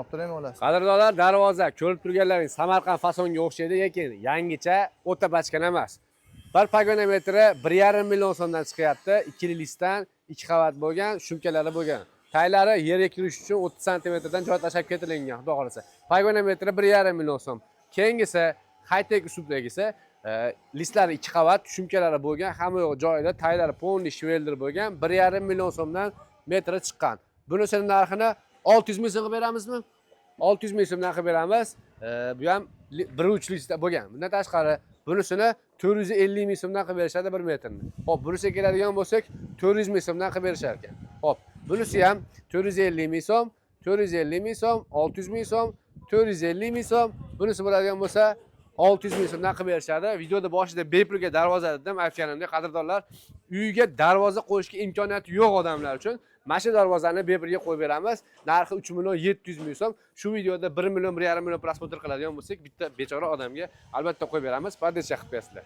Olib turaymi, olasiz? Qadrdonlar, darvoza ko'rib turganlaring Samarqand fasonga o'xshaydi, lekin yangicha, o'ta bachkana emas. Bir pogona metri 1,5 million so'mdan chiqyapti. Ikkili listdan, ikki qavat bo'lgan, shumkalari bo'lgan. Taylari yerga kirish uchun 30 santimetrdan joy tashlab ketilingan, xudo xohlasa. Pogona metri 1,5 million so'm. Keyingisi high-tech uslubdagisi, listlari ikki qavat, shumkalari bo'lgan, hamma yo'q joyida, taylari полный швеллер bo'lgan, 1,5 million so'mdan metri chiqqan. Bunisini narxini 600 ming so'm qilib beramizmi? 600 ming so'mdan qilib beramiz. Bu ham 1,3 lista bo'lgan. Bundan tashqari bunisini 450 ming so'mdan qilib berishadi 1 metrni. Xo'p, bunisiga keladigan bo'lsak, 400 ming so'mdan qilib berishar ekan. Xo'p, bunisi ham 450 ming so'm, 450 ming so'm, 600 ming so'm, 450 ming so'm. Bunisi bo'ladigan bo'lsa 600 ming so'mdan qilib berishadi. Videoda boshida bepulga darvoza dedim, aytganimdek, qadrdonlar, uyga darvoza qo'yishga imkoniyati yo'q odamlar uchun mana shu darvozani bepulga qo'yib beramiz. Narxi 3 million 700 ming so'm. Shu videoda 1 million, 1,5 million просмотр qiladigan bo'lsak, bitta bechora odamga albatta qo'yib beramiz. Поддержка qilib qo'yasizlar.